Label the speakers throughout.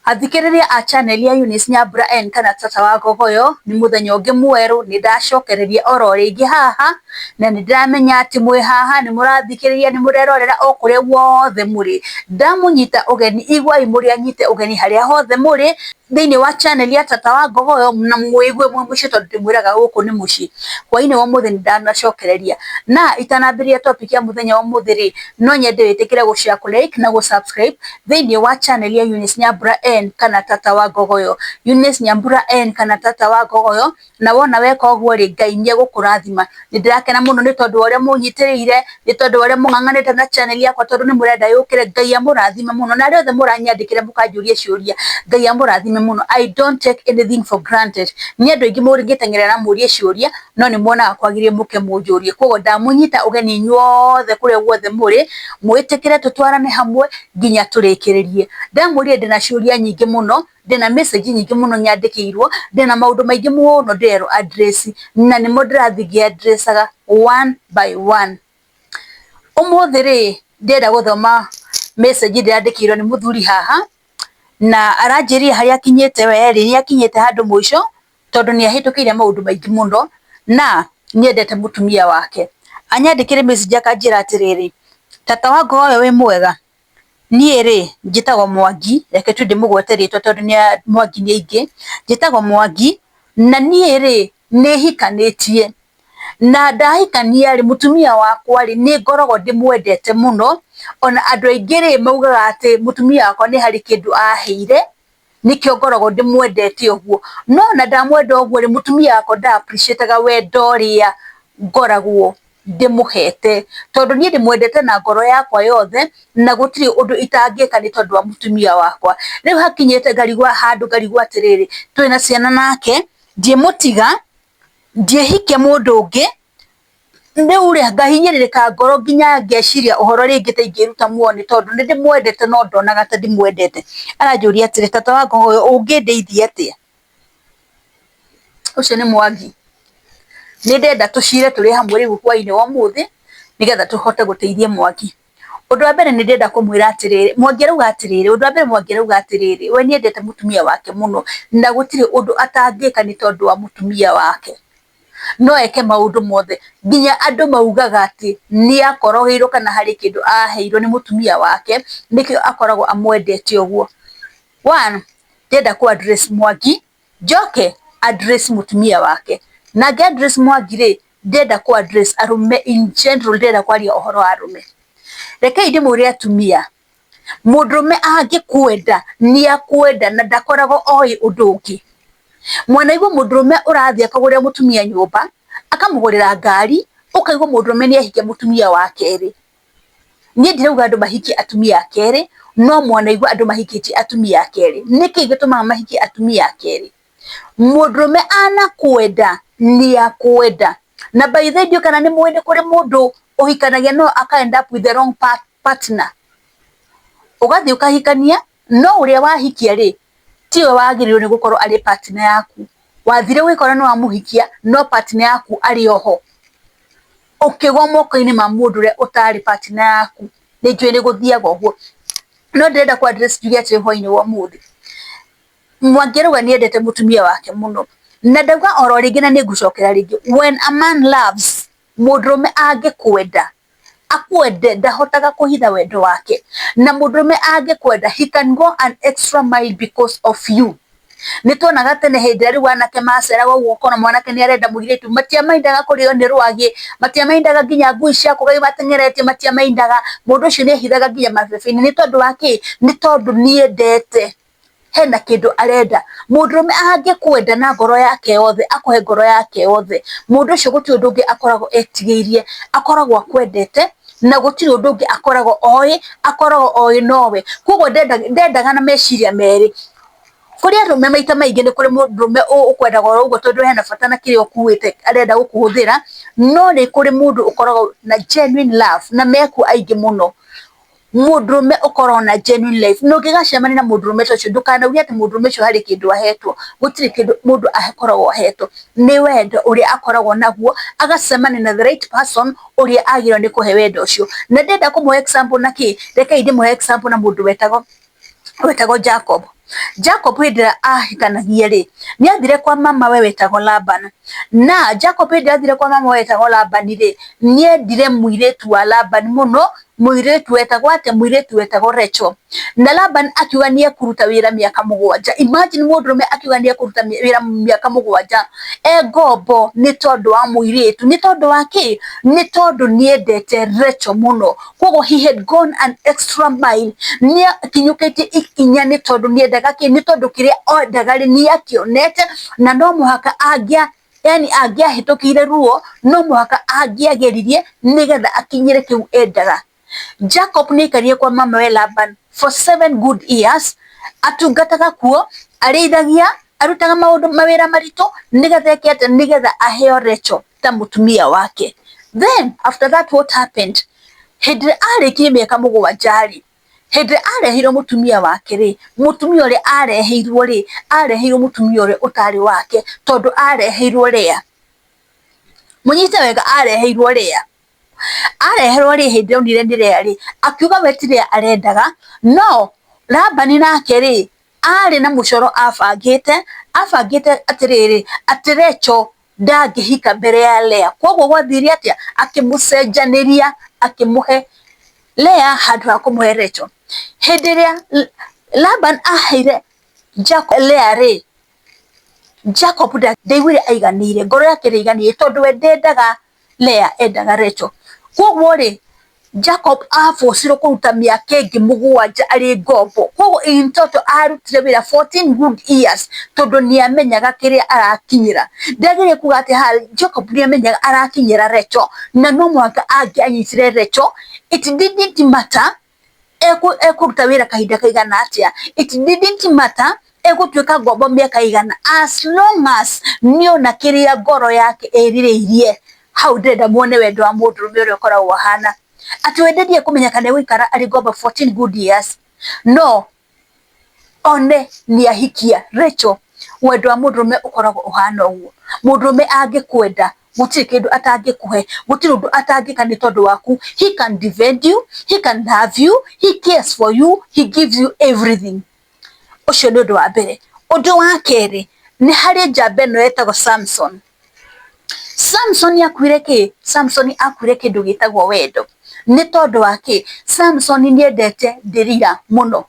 Speaker 1: Athikĩrĩria a channel ya Eunice Nyambura N kana Tata wa Ngogoyo, nĩ mũthenya ũngĩ mwerũ, nĩ ndacokereria oro rĩngĩ haha, na nĩ ndĩramenya atĩ mwĩ haha nĩ mũrathikĩrĩria, nĩ mũrerorera o kũrĩa guothe mũrĩ. Ndamũnyita ũgeni, iguai mũrĩ anyite ũgeni harĩa hothe mũrĩ, thĩinĩ wa channel ya Tata wa Ngogoyo, na mwĩigue mwĩ mũciĩ tondũ ndĩmwĩraga gũkũ nĩ mũciĩ. Hwainĩ wa ũmũthĩ nĩ ndanacokereria. Na itanambĩrĩria topic ya mũthenya wa ũmũthĩ rĩ, no nyende wĩtĩkĩre gũ share, kũ like na gũ subscribe thĩinĩ wa channel ya Eunice Nyambura N kana Tata wa Ngogoyo. Eunice Nyambura N kana Tata wa Ngogoyo, na wona weka ũguo rĩ, Ngai nĩ egũkũrathima. Nĩ ndĩrakena mũno nĩ tondũ wa ũrĩa mũnyitĩrĩire, nĩ tondũ wa ũrĩa mũng'ang'anĩte na channel yakwa tondũ nĩ mũrenda yũkĩre. Ngai amũrathime mũno. Na arĩa othe mũranyandĩkĩra mũkanjũria ciũria, Ngai amũrathime mũno. I don't take anything for granted. Nĩ andũ aingĩ mũngĩteng'erera na mũrie ciũria, no nĩ muonaga kwagĩrĩire mũke mũnjũrie. Koguo ndamũnyita ũgeni inyuothe kũrĩa guothe mũrĩ, mwĩtĩkĩre tũtwarane hamwe nginya tũrĩkĩrĩrie. Ndamwĩrire ndĩna ciũria nyingĩ mũno, ndĩna message nyingĩ mũno nyandĩkĩirwo, ndĩna maũndũ maingĩ mũno ndĩrerwo address, na nĩmo ndĩrathiĩ ngĩ addressaga one by one. Ũmũthĩ rĩ, ndĩrenda gũthoma message ndĩrandĩkĩirwo nĩ mũthuri haha, na aranjĩrire harĩa akinyĩte we rĩ, nĩ akinyĩte handũ mũico, tondũ nĩ ahĩtũkĩire maũndũ maingĩ mũno, na nĩendete mũtumia wake. Anyandĩkĩire message akanjĩra atĩrĩrĩ, Tata wa Ngogoyo wĩ mwega? Niĩ rĩ, njĩtagwo Mwangi, reke tu ndĩmũgwete rĩtwa tondũ nĩ Mwangi nĩ aingĩ, njĩtagwo Mwangi, na niĩ rĩ, nĩ hikanĩtie. Na ndahikania rĩ, mũtumia wakwa rĩ, nĩ ngoragwo ndĩmwendete mũno, ona andũ aingĩ rĩ, maugaga atĩ mũtumia wakwa nĩ harĩ kĩndũ aheire, nĩkĩo ngoragwo ndĩmwendete ũguo. No ona ndamwenda ũguo rĩ, mũtumia wakwa nda appreciate wendo ũrĩa ngoragwo ndĩmũhete, tondũ niĩ ndĩmwendete na ngoro yakwa yothe, na gũtirĩ ũndũ itangĩka nĩ tondũ wa mũtumia wakwa. Rĩu hakinyĩte ngarigwo handũ ngarigwo atĩrĩrĩ, twĩna ciana nake, ndiĩmũtiga, ndiĩhikia mũndũ ũngĩ, rĩu rĩ, ngahinyĩrĩrĩka ngoro nginya ngeciria ũhoro rĩngĩ ta ingĩruta muoyo nĩ tondũ nĩ ndĩmwendete no ndonaga ta ndimwendete. Aranjũria atĩrĩ, Tata wa Ngogoyo ũngĩndeithia atĩa? Ũcio nĩ Mwangi. Nĩ ndĩrenda tũcire tũrĩ hamwe rĩu hwainĩ wa ũmũthĩ, nĩgetha tũhote gũteithia Mwangi. Ũndũ wa mbere nĩ ndĩrenda kũmwĩra atĩrĩrĩ, Mwangi arauga atĩrĩrĩ, ũndũ wa mbere Mwangi arauga atĩrĩrĩ, we nĩ endete mũtumia wake mũno, na gũtirĩ ũndũ atangĩka nĩ tondũ wa mũtumia wake. No eke maũndũ mothe, nginya andũ maugaga atĩ nĩ akorogeirwo kana harĩ kĩndũ aheirwo nĩ mũtumia wake, nĩkĩo akoragwo amwendete ũguo. One, ndĩrenda kũ address Mwangi, njoke address mũtumia wake. Na ngĩ address Mwangi rĩ, ndĩrenda kũ address arũme in general, ndĩrenda kwaria ũhoro wa arũme. Rekei ndĩmwĩre atumia, mũndũrũme angĩkwenda nĩ akwenda na ndakoragwo oĩ ũndũ ũngĩ. Mwanaigua mũndũrũme ũrathiĩ akagũrĩra mũtumia nyũmba, akamũgũrĩra ngari, ũkaigua mũndũrũme nĩ ahikia mũtumia wa kerĩ. Niĩ ndirauga andũ mahikie atumia a kerĩ, no mwanaigua andũ mahikĩtie atumia a kerĩ. Nĩkĩ gĩtũmaga mahikie atumia a kerĩ? Mũndũrũme anakwenda nĩ akwenda. Na by the way ndiũĩ kana nĩ mũĩ nĩ kũrĩ mũndũ ũhikanagia no aka end up with the wrong partner. Ũgathiĩ ũkahikania, no ũrĩa wahikia rĩ, tiwe wagĩrĩirwo nĩ gũkorwo arĩ partner yaku. Wathire ũgĩkora nĩ wamũhikia, no partner yaku arĩ oho. Ũkĩgwa moko-inĩ ma mũndũ ũrĩa ũtarĩ partner yaku. Nĩ njũĩ nĩ gũthiaga ũguo. No ndĩrenda kũ address njuge atĩrĩ hwainĩ wa ũmũthĩ. Mwangi arauga nĩ endete mũtumia wake mũno. Na ndauga oro rĩngĩ na nĩ ngũcokera rĩngĩ, when a man loves, mũndũrũme angĩkwenda, akwende ndahotaga kũhitha wendo wake. Na mũndũrũme angĩkwenda, he can go an extra mile because of you. Nĩ tuonaga tene hĩndĩ ĩrĩa rĩu anake maceraga ũguo ũkona mwanake nĩ arenda mũirĩtu, matiamaindaga kũrĩo nĩ rwagĩ, matiamaindaga nginya ngui cia kũgai mateng'eretie, matiamaindaga. Mũndũ ũcio nĩ ehithaga nginya mabebe-inĩ. Nĩ tondũ wa kĩ? Nĩ tondũ nĩ endete. Hena kĩndũ arenda. Mũndũrũme angĩkwenda na ngoro yake yothe, akũhe ngoro yake yothe, mũndũ ũcio gũtirĩ ũndũ ũngĩ akoragwo etigĩirie, akoragwo akwendete, na gũtirĩ ũndũ ũngĩ akoragwo oĩ, akoragwo oĩ nowe. Koguo ndendaga na meciria merĩ. Kũrĩ arũme maita maingĩ nĩ kũrĩ mũndũrũme ũkwendaga oro ũguo tondũ hena bata na kĩrĩa ũkuĩte arenda gũkũhũthĩra, no nĩ kũrĩ mũndũ ũkoragwo na genuine love na mekuo aingĩ mũno. Mũndũrũme ũkoragwo na genuine love, na ũngĩgacemania na mũndũrũme ta ũcio ndũkanauge atĩ mũndũrũme ũcio harĩ kĩndũ ahetwo, gũtirĩ kĩndũ mũndũ akoragwo ahetwo, nĩ wendo ũrĩa akoragwo naguo, agacemania na the right person ũrĩa agĩrĩirwo nĩ kũhe wendo ũcio. Na ndĩrenda kũmũhe example na kĩ? Rekei ndĩmũhe example na mũndũ wetagwo Wetagwo Jacob. Jacob hĩndĩ ĩrĩa ahikanagia rĩ, nĩ athire kwa mama we wetagwo Laban. Na Jacob hĩndĩ ĩrĩa athire kwa mama we wetagwo Laban rĩ, nĩ endire mũirĩtu wa Laban mũno, mũirĩtu wetagwo atĩa? Mũirĩtu wetagwo Rachel. Na Laban akiuga nĩ ekũruta wĩra mĩaka 7. Imagine mũndũrũme akiuga nĩ ekũruta wĩra mĩaka 7 e ngombo nĩ tondũ wa mũirĩtu. Nĩ tondũ wa kĩ? Nĩ tondũ nĩ endete Rachel mũno. Koguo he had gone an extra mile, nĩ akinyũkĩtie ikinya nĩ tondũ nĩ endaga kĩ? Nĩ tondũ kĩrĩa endaga rĩ, nĩ akĩonete na no mũhaka angĩa yani angĩahĩtũkĩire ruo, no mũhaka angĩageririe nĩgetha akinyĩre kĩu endaga. Jacob nĩ aikarire kwa mamawe Laban for 7 good years, atungataga kuo, arĩithagia, arutaga maũndũ mawĩra maritũ nĩgetha eke atĩa? Nĩgetha aheo Rachel ta mũtumia wake. Then after that what happened? Hĩndĩ ĩrĩa arĩkirie mĩaka 7 rĩ, hĩndĩ ĩrĩa areheirwo mũtumia wake rĩ, mũtumia ũrĩa areheirwo rĩ, areheirwo mũtumia ũrĩa ũtarĩ wake, tondũ areheirwo Leah. Mũnyite wega, areheirwo Leah. Areherwo rĩ, hĩndĩ onire nĩ Leah rĩ, akiuga we ti Leah arendaga, no Labani nake rĩ, arĩ na mũcoro abangĩte, abangĩte atĩrĩrĩ, atĩ Rachel ndangĩhika mbere ya Leah. Koguo gwathire atĩa? Akĩmũcenjanĩria, akĩmũhe Leah handũ ha kũmũhe Rachel. Hĩndĩ ĩrĩa Laban aheire Jacob Leah rĩ, Jacob ndaiguire aiganĩire, ngoro yake ndĩaiganĩire tondũ we ndendaga Leah, endaga Rachel. Koguo rĩ, Jacob abocirwo kũruta mĩaka ĩngĩ 7 arĩ ngombo. Koguo in total arutire wĩra 14 good years tondũ nĩ amenyaga kĩrĩa arakinyĩra. Ndagĩrĩire kuga atĩ haha Jacob nĩ amenyaga arakinyĩra Rachel na no mũhaka angĩanyitire Rachel. It didn't matter ekũruta wĩra kahinda kaigana atĩa. It didn't matter egũtuĩka ngombo mĩaka igana, as long as nĩona kĩrĩa ngoro yake ĩrirĩirie. Hau ndĩrenda muone wendo wa mũndũrũme ũrĩa ũkoragwo ũhana. Atĩ we ndendire kũmenya kana egũikara arĩ ngombo 14 good years, no one nĩ ahikia Rachel. Wendo wa mũndũrũme ũkoragwo ũhana ũguo. Mũndũrũme angĩkwenda gũtirĩ kĩndũ atangĩkũhe, gũtirĩ ũndũ atangĩka nĩ tondũ waku. He can defend you, he can love you, he cares for you, he gives you everything. Ũcio nĩ ũndũ wa mbere. Ũndũ wa kerĩ, nĩ harĩ njamba ĩno yetagwo Samson. Samson akuire kĩ? Samson akuire kĩndũ gĩtagwo wendo. Nĩ tondũ wa kĩ? Samson nĩ endete Delila mũno.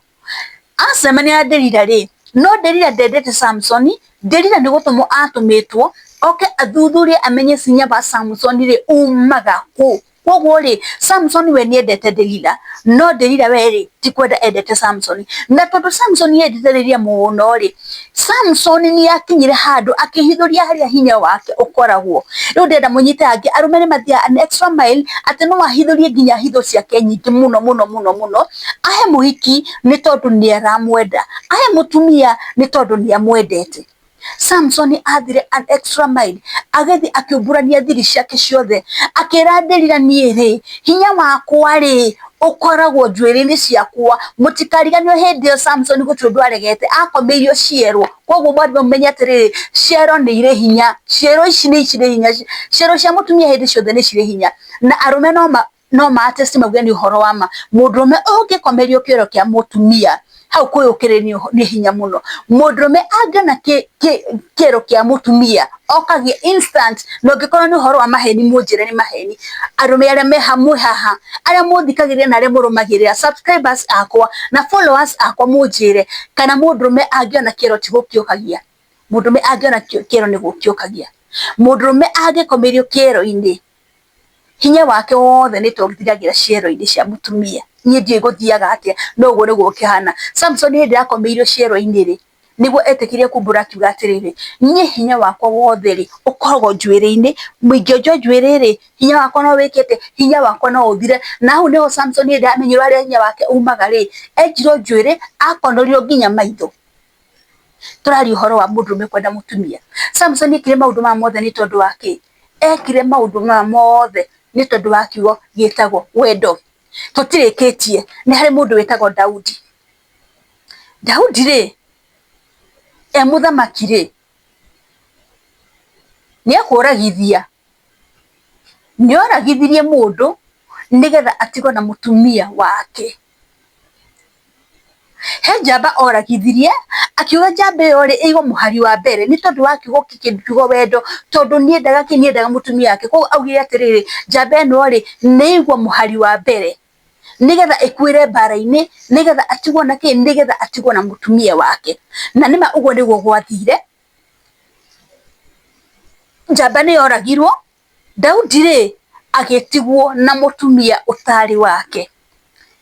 Speaker 1: Acemania na Delila rĩ, no Delila ndendete Samson. Delila nĩ gũtũmwo atũmĩtwo oke athuthurie amenye cinya wa Samson rĩ umaga kũ. Koguo rĩ, Samson we nĩ endete Delila, no Delila we rĩ ti kwenda endete Samson. Na tondũ Samson endete Delila mũno rĩ, Samson nĩ akinyire handũ akĩhithũria harĩa hinya wake ũkoragwo. Rĩu ndĩrenda mũnyite angĩ, arũme nĩ mathiaga an extra mile atĩ no ahithũrie nginya hitho ciake nyingĩ mũno mũno mũno mũno, ahe mũhiki nĩ tondũ nĩ aramwenda, ahe mũtumia nĩ tondũ nĩ amwendete. Samson athire an extra mile, agĩthiĩ akĩumbũrania thiri ciake ciothe, akĩra Delila niĩ rĩ, hinya wakwa rĩ ũkoragwo njuĩrĩ-inĩ ciakwa. Mũtikariganĩrwo hĩndĩ ĩyo Samson gũtirĩ ũndũ aregete, akomeirio ciero. Koguo mwarimũ mũmenye atĩrĩrĩ, ciero nĩ irĩ hinya, ciero ici nĩ cirĩ hinya, ciero cia mũtumia hĩndĩ ciothe nĩ cirĩ hinya. Na arũme no ma test mauge nĩ ũhoro wa ma. Mũndũrũme ũngĩkomerio kĩero kĩa mũtumia, hau kwĩyũkĩrĩria nĩ hinya mũno. Mũndũrũme angĩona kĩero kĩa mũtumia, okagia instant, na ũngĩkorwo nĩ ũhoro wa maheni mũnjĩre nĩ maheni. Arũme arĩa me hamwe haha, arĩa mũthikagĩrĩria na arĩa mũrũmagĩrĩra, subscribers akwa na followers akwa mũnjĩre, kana mũndũrũme angĩona kĩero ti gũkĩũkagia. Mũndũrũme angĩona kĩero nĩ gũkĩũkagia. Mũndũrũme angĩkomerio kĩero-inĩ, hinya wake wothe nĩ ta ũthiragĩra ciero-inĩ cia mũtumia. Niĩ ndiũĩ gũthiaga atĩa, no ũguo nĩguo gũkĩhana. Samson hĩndĩ ĩrĩa akomeirio ciero-inĩ rĩ, nĩguo etĩkĩrie kumbũra akiuga atĩrĩrĩ, niĩ hinya wakwa wothe rĩ, ũkoragwo njuĩrĩ-inĩ, ingĩenjwo njuĩrĩ rĩ, hinya wakwa no wĩkĩte, hinya wakwa no ũthire. Na hau nĩho Samson hĩndĩ ĩrĩa amenyirwo harĩa hinya wake umaga rĩ, enjirwo njuĩrĩ, akonorirwo nginya maitho. Tũraria ũhoro wa mũndũrũme kwenda mũtumia. Samson ekire maũndũ maya mothe nĩ tondũ wa kĩ? Ekire maũndũ maya mothe nĩ tondũ wa kiugo gĩtagwo wendo. Tũtirĩkĩtie, nĩ harĩ mũndũ wĩtagwo Daudi. Daudi rĩ, e mũthamaki rĩ, nĩ ekũragithia, nĩ oragithirie mũndũ nĩgetha atigwo na mũtumia wake. He njamba oragithirie, akiuga njamba ĩyo rĩ, ĩigwo mũhari wa mbere nĩ tondũ wa kiugo kiugo wendo, tondũ nĩendaga kĩ, nĩendaga mũtumia wake. Koguo augire atĩrĩrĩ, njamba ĩno rĩ, nĩ ĩigwo mũhari wa mbere nĩgetha ĩkuĩre mbara-inĩ, nĩgetha atigwo na kĩ, nĩgetha atigwo na mũtumia wake. Na nĩma ũguo nĩguo gwathire, njamba nĩ yoragirwo. Daudi-rĩ, agĩtigwo na mũtumia ũtarĩ wake.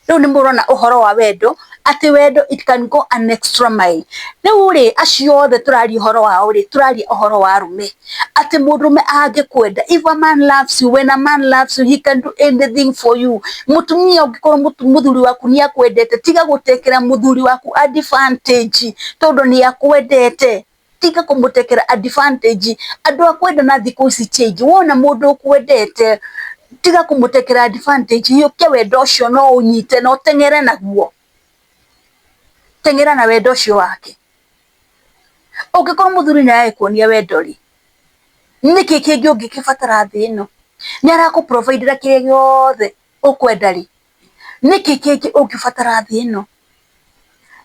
Speaker 1: Rĩu nĩ mũrona ũhoro wa wendo, atĩ wendo it can go an extra mile. Rĩu-rĩ, acio othe tũraria ũhoro wao-rĩ, tũraria ũhoro wa arũme. Atĩ mũndũrũme angĩkwenda, if a man loves you, when a man loves you, he can do anything for you. Mũtumia ũngĩkorwo mũthuri waku nĩ akwendete, tiga gũtekera mũthuri waku advantage tondũ nĩ akwendete. Tiga kũmũtekera advantage. Andũ a kwendana thikũ ici ti aingĩ, wona mũndũ ũkwendete tiga kũmũtekera advantage, hiũkia wendo ũcio no ũnyite na ũteng'ere naguo. Teng'era na wendo ũcio wake. Ũngĩkorwo mũthuri nĩ aragĩkuonia wendo rĩ, nĩkĩ kĩngĩ ũngĩkĩbatara thĩ ĩno? Nĩ arakũ provide ĩra kĩrĩa gĩothe ũkwenda rĩ, nĩkĩ kĩngĩ ũngĩbatara thĩ ĩno?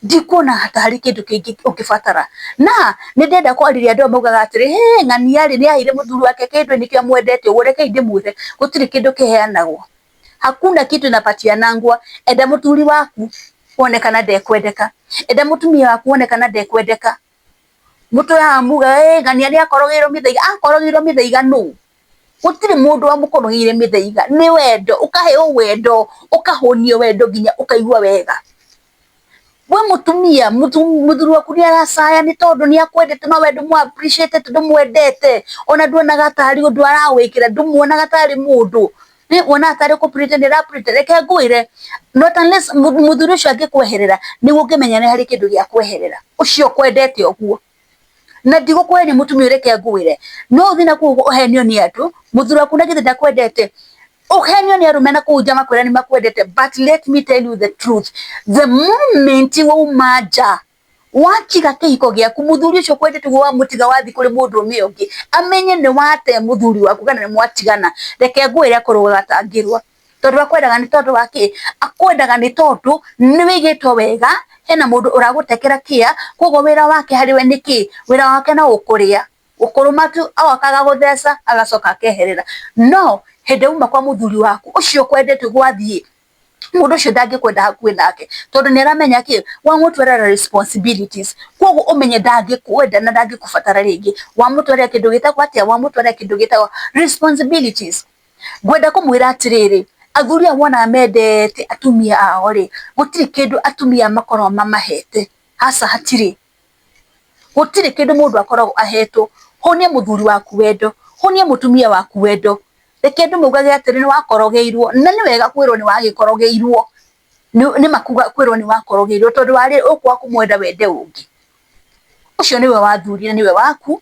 Speaker 1: Ndikuona ta harĩ kĩndũ kĩngĩ ũngĩbatara. Na nĩ ndĩrenda kwarĩria andũ aya maugaga atĩrĩ, hĩ ng'ania rĩ nĩ aheire mũthuri wake kĩndũ nĩkĩo amwendete ũguo, rekei ndĩmwĩre gũtirĩ kĩndũ kĩheanagwo. Hakuna kitu inapatianangwa. Enda mũthuri waku wone kana ndekwendeka, enda mũtumia waku wone kana ndekwendeka. Mũtũraga muga ng'ania nĩ akorogeirwo mĩthaiga, akorogeirwo mĩthaiga nũ? Gũtirĩ mũndũ wamũkorogeire mĩthaiga, nĩ wendo, ũkaheo wendo, ũkahũnio wendo nginya ũkaigua wega. We mũtumia, mũthuri waku nĩ aracaya nĩ tondũ nĩ akwendete no we ndũmũ appreciate ndũmwendete, ona nduonaga tarĩ ũndũ arawĩkĩra, ndũmuonaga tarĩ mũndũ, wonaga tarĩ kũ pretend ara pretend. Reke ngwĩre, not unless mũthuri ũcio angĩkweherera nĩguo ũngĩmenya nĩ harĩ kĩndũ gĩa kweherera, ũcio ũkwendete ũguo. Na ndigũkũhenia mũtumia ũyũ, reke ngwĩre, no ũthiĩ na kũu ũhenio nĩ andũ, mũthuri waku na githĩ ndakwendete, ũhenio nĩ arũme na kũu nja makwĩra nĩ makwendete, but let me tell you the truth, the moment wauma nja watiga kĩhiko gĩaku, mũthuri ũcio ũkwendete ũguo wamũtiga wathiĩ kũrĩ mũndũrũme ũngĩ, amenye nĩ wate mũthuri waku kana nĩ mwatigana, reke ngwĩre akũrũgaga ta ngĩrwa. Tondũ akwendaga nĩ tondũ wa kĩ? Akwendaga nĩ tondũ nĩ wĩigĩtwo wega, hena mũndũ ũragũtekera kĩa, koguo wĩra wake harĩ we nĩ kĩ? Wĩra wake no gũkũrĩa, gũkũrũma tu, agoka agagũtheca, agacoka akeherera. No hĩndĩ ĩrĩa uma kwa mũthuri waku, ũcio ũkwendete ũguo wathiĩ, mũndũ ũcio ndangĩkwenda hakuhĩ nake, tondũ nĩ aramenya kĩ? Wamũtwarĩra responsibilities, koguo ũmenye ndangĩkwenda na ndangĩkũbatara rĩngĩ. Wamũtwarĩra kĩndũ gĩtagwo atĩa? Wamũtwarĩra kĩndũ gĩtagwo responsibilities. Ngwenda kũmwĩra atĩrĩrĩ, athuri aya wonaga mendete atumia ao rĩ, gũtirĩ kĩndũ atumia makoragwo mamahete, aca hatirĩ. Gũtirĩ kĩndũ mũndũ akoragwo ahetwo. Hũnia mũthuri waku wendo, hũnia mũtumia waku wendo. Reke andũ maugage atĩrĩ nĩ wakorogeirwo, na nĩ wega kwĩrwo nĩ wagĩkorogeirwo. Nĩ ma kwĩrwo nĩ wakorogeirwo tondũ warĩ ũkwaga kũmwenda wende ũngĩ. Ũcio nĩwe wathurire nĩwe waku,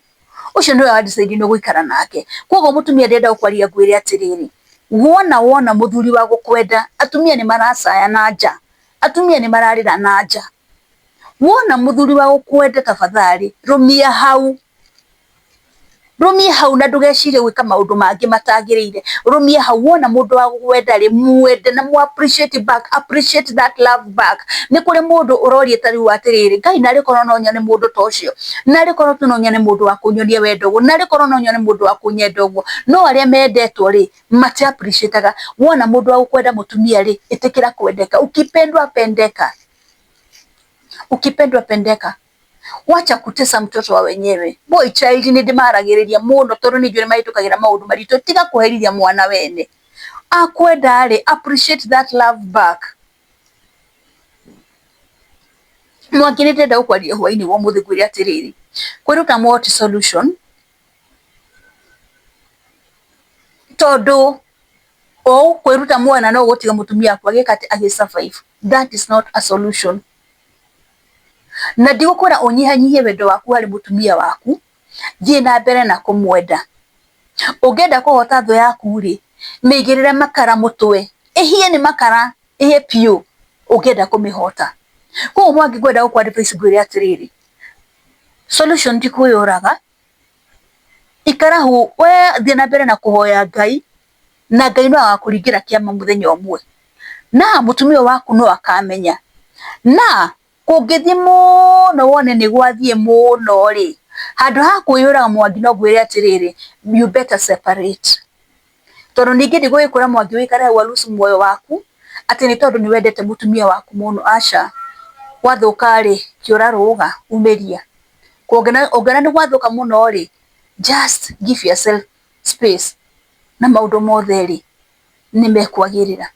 Speaker 1: ũcio nĩwe wa decide nĩ ũgũikara nake. Koguo mũtumia ndĩrenda gũkwarĩria ngwĩre atĩrĩrĩ, wona wona mũthuri wa gũkwenda, atumia nĩ maracaya na nja, atumia nĩ mararĩra na nja. Wona mũthuri wa gũkwenda tafadhali rũmia hau. Rũmia hau na ndũgecirie gwĩka maũndũ mangĩ matagĩrĩire. Rũmia hau, wona mũndũ wa gũkwenda rĩ, mwende na mũ appreciate back, appreciate that love back. Nĩ kũrĩ mũndũ ũroria ta rĩu atĩrĩrĩ, Ngai narĩ korwo no nyone mũndũ ta ũcio, narĩ korwo tu no nyone mũndũ wa kũnyonia wendo ũguo, narĩ korwo no nyone mũndũ wa kũnyenda ũguo. No arĩa mendetwo rĩ, mati appreciate aga. Wona mũndũ wa gũkwenda mũtumia rĩ, ĩtĩkĩra kwendeka. Ukipendwa pendeka. Ukipendwa pendeka. Wacha kutesa mtoto wa wenyewe. Boy child nĩ ndĩmaragĩrĩria mũno tondũ nĩ njũĩ nĩ mahĩtũkagĩra maũndũ maritũ. Tiga kũherithia mwana wene. Akwenda rĩ, appreciate that love back. Mwangi nĩ ndĩrenda gũkwarĩria hwainĩ wa ũmũthĩ ngwĩre atĩrĩrĩ, kwĩruta muoyo ti solution, tondũ ũkwĩruta muoyo na no ũgũtiga mũtumia waku agĩka atĩ agĩ survive. That is not a solution. Na ndigũkwĩra ũnyihanyihie wendo waku harĩ mũtumia waku, thiĩ na mbere na kũmwenda. Ũngĩenda kũhota thũ yaku rĩ, mĩigĩrĩre makara mũtwe, ĩhĩe nĩ makara, ĩhĩe biũ ũngĩenda kũmĩhota. Koguo Mwangi ngwenda gũkũ advice ngwĩre atĩrĩrĩ, solution ti kwĩyũraga, ikara hau we thiĩ na mbere na kũhoya Ngai, na Ngai no agakũringĩra kĩama mũthenya ũmwe. Na mũtumia waku no akamenya. Na Kũngĩthiĩ mũno wone nĩ gwathiĩ mũno rĩ, handũ ha kwĩyũraga Mwangi no ngwĩre atĩrĩrĩ, you better separate. Tondũ ningĩ ndigũgĩkwĩra Mwangi wĩikare hau ũrucu muoyo waku, atĩ nĩ tondũ nĩ wendete mũtumia waku mũno, aca. Gwathũka rĩ, kĩũra rũga, umĩria. Ũngĩona nĩ gwathũka mũno rĩ, just give yourself space na maũndũ mothe rĩ, nĩ mekwagĩrĩra.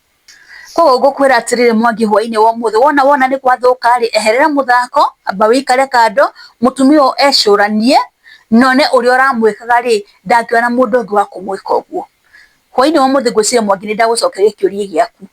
Speaker 1: Koguo ngũkwĩra atĩrĩrĩ Mwangi hwainĩ wa ũmũthĩ, wona wona nĩ gwathũka rĩ, eherera mũthako, amba wĩikare kando, mũtumia ũyũ ecũranie, na one ũrĩa ũramwĩkaga rĩ, ndangĩona mũndũ ũngĩ wa kũmwĩka ũguo. Hwainĩ wa ũmũthĩ ngwĩciria Mwangi nĩ ndagũcokeria kĩũria gĩaku,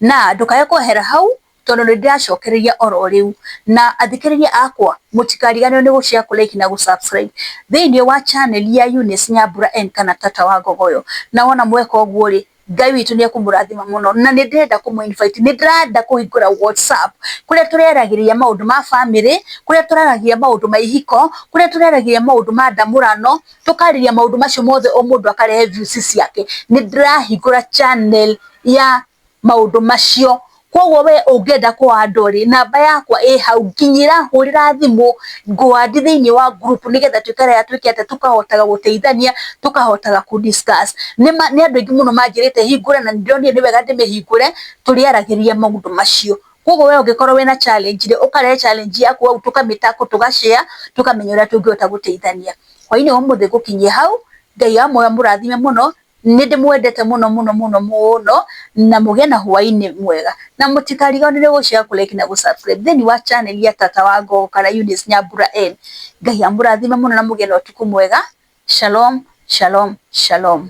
Speaker 1: na ndũkae kwehera hau, tondũ nĩ ndĩracokereria oro rĩu. Na athikĩrĩria akwa, mũtikariganĩrwo nĩ gũ share, kũ like na gũ subscribe thĩinĩ wa channel ya Eunice Nyambura N kana Tata wa Ngogoyo. Na wona mweka ũguo rĩ, Ngai witũ nĩ ekũmũrathima mũno. Na nĩ ndĩrenda kũmũ invite, nĩ ndĩrenda kũhingũra WhatsApp kũrĩa tũreragĩria maũndũ ma famĩlĩ, kũrĩa tũraragĩria maũndũ ma ihiko, kũrĩa tũraragĩria maũndũ ma ndamũrano, tũkarĩria maũndũ macio mothe o mũndũ akarehe views ciake. Nĩ ndĩrahingũra channel ya maũndũ macio. Koguo we ũngĩenda kũ add rĩ, namba yakwa ĩ hau, nginyĩra, hũrĩra thimũ, ngũ add thĩinĩ wa group nĩgetha tũikare twĩke atĩa, tũkahotaga gũteithania, tũkahotaga kũ discuss. Nĩ andũ aingĩ mũno manjĩrĩte hingũre na nĩ ndĩronire nĩ wega ndĩmĩhingũre, tũrĩaragĩria maũndũ macio. Koguo we ũngĩkorwo wĩna challenge rĩ, ũkarehe challenge yaku hau tũkamĩ tackle, tũga share, tũkamenya ũrĩa tũngĩhota gũteithania. Hwainĩ wa ũmũthĩ ngũkinyia hau, Ngai wa muoyo amũrathime mũno, nĩ ndĩmwendete mũno mũno mũno mũno, na mũgĩe na hwainĩ mwega. Na mũtikariganĩrwo gũ share, kũ like na gũ subscribe thĩinĩ wa channel ya Tata wa Ngogo kana Eunice Nyambura N. Ngai amũrathime mũno na mũgĩe na ũtukũ mwega. Shalom, shalom, shalom.